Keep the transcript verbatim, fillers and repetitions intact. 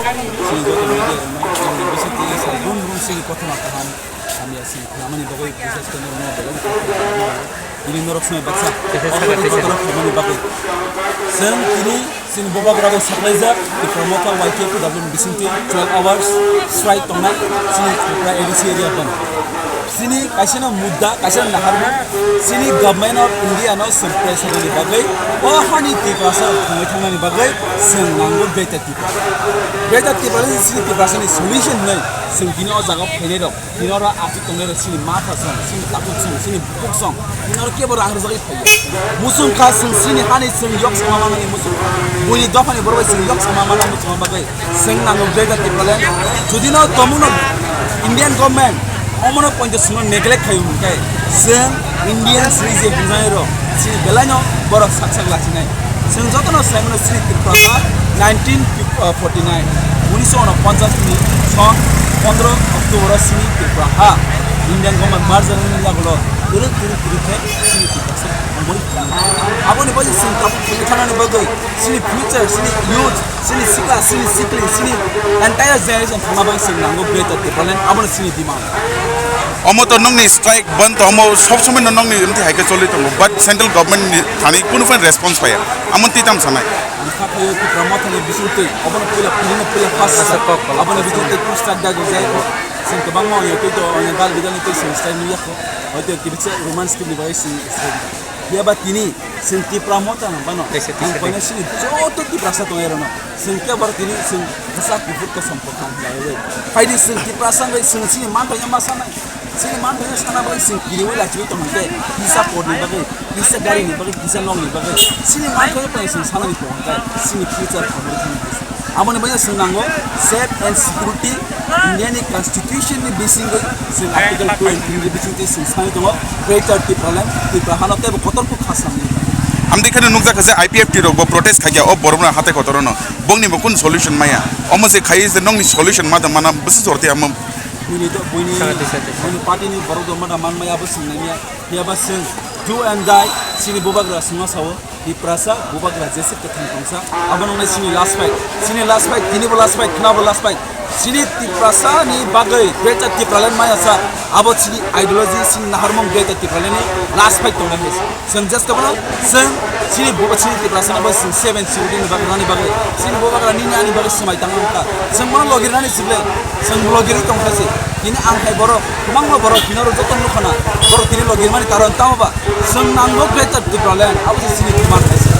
Chini joto media rok no, chini bising twi sa room room chini kothoma kaham hamya chini khnamani bagwi, bises khe norok no belai no kok kok. Tini norok swnai baksa, Tisa omo saka twi tisa. Kotor khaimani bagwi. Chwng tini chini bubagra bai saklaijak, Tipra Motha Y K P W ni bisingtwi twelve hours strike tongnai chini Tripura A D C area band. Chini kaisa no mudda, kaisa no naharmung, chini Government of India no chwng pressure ni bagwi, o hani Tiprasa thangwi thangnani bagwi chwng nango Greater Tipraland. Greater Tipraland chini Tiprasa ni solution hinwi chwng tini o jaga o phainai rok, tini oro achuk tongnai rok chini ma thasong, chini takhuk song, chini bukhuk song, tini oro kebo rang rwjagwi phaiya. Muchung kha chwng chini hani chwng yok sama manani muchung kha. Buini dophani borok bai chwng yok sama manani muchung bagwi. Chwng nango Greater Tipraland. Jodi no tomung no Indian government omono pointo chwngno neglect khai hwnkhe chwng Indian sri je bujai rok chini belai no borok sak sak lachinai. Chwng joto no sai mano chini Tripura nineteen forty nine, unisho unoponchas ni song pondro October o chini Tripura ha Indian government merger ni yagulo kwrwng kwrwng kwrwng khe chini Tripura se aboni bagwi chwng tabuk thangwi thangnani bagwi chini future, chini youth, chini sikla, chini sikli, chini entire generation thangna bagwi chwng nango Greater Tipraland, abono chini demand. Omo to nokni strike bandh to omo sob somoi no nokni mti hai khe choli tongo, but central government ni thani kunu phai response phaiya, amon twi tam sanai. Ang kha phaio Tipra Motha ni bising twi, obono puila, puila, puila first. Asa kok, kok, aboni kok. Bising twi strike da go jai ko. Sing kwbangma oya twi to, oya dal bidal ni twi sing strike ni yakho. Hoito kibisa romance ni bai sing strike. Phiya ba tini chwng Tipra Motha hwnba no, Tisa, tisa, ang koina tisa. Sini joto Tiprasa tong ero no. Chwng khe bar tini chwng bwsa kuphur kosom kwthang khlaiwi. Phaidi chwng Tiprasa bai chwng chini manthokya ma sanai. Chini manthokya sana bai chwng kiriwi lachiwi tong hwnkhe, kisa porni bagwi, kisa gari ni bagwi, kisa nok ni bagwi. Chini manthokya bai chwng sanani tong hwnkhe, chini future hamari thangwi. Aboni bagwi chwng nango safe and security, India ni constitution ni bisingwi chwng article twenty ni bisingtwi chwng sanwi tongo, Greater Tipraland, Tipra hano teibo kotor kuk kha samni. Amdi kheno nukjak kha je I P F T rok bo protest khaikha o borok no hatai kotor no, bongni bo kun solution maya, omo se khai je nokni solution ma da mana bwswk jorti amo. Buini do-, buini, Sati, sati. Buini party ni borok do ma da man maya bo chwng nangya, phiya ba chwng do and die, chini bubagra chwngno sao. Tiprasa, bubagra jese kwthang tongsa, abo nongnai chini last fight. Chini last fight, tini bo last fight, khna bo last fight. Chini Tiprasa ni bagwi Greater Tipraland maya sa, abo chini ideology, chini naharmung Greater Tipraland ni last fight tongnai hai. Chwng just abono, chwng chini buba chini Tiprasa ni bagwi chwng seven security ni bagwi, nani bagwi. Chini bubagra nini ani bagwi swmai tangma wngkha. Chwng bono logirnani sible, chwng logirwi tongkha se. Tini ang hai borok, kwbangma borok, tini oro joto nukha na. Borok tini logirmani karon tamo ba? Chwng nango Greater Tipraland, abo se chini demand hai se.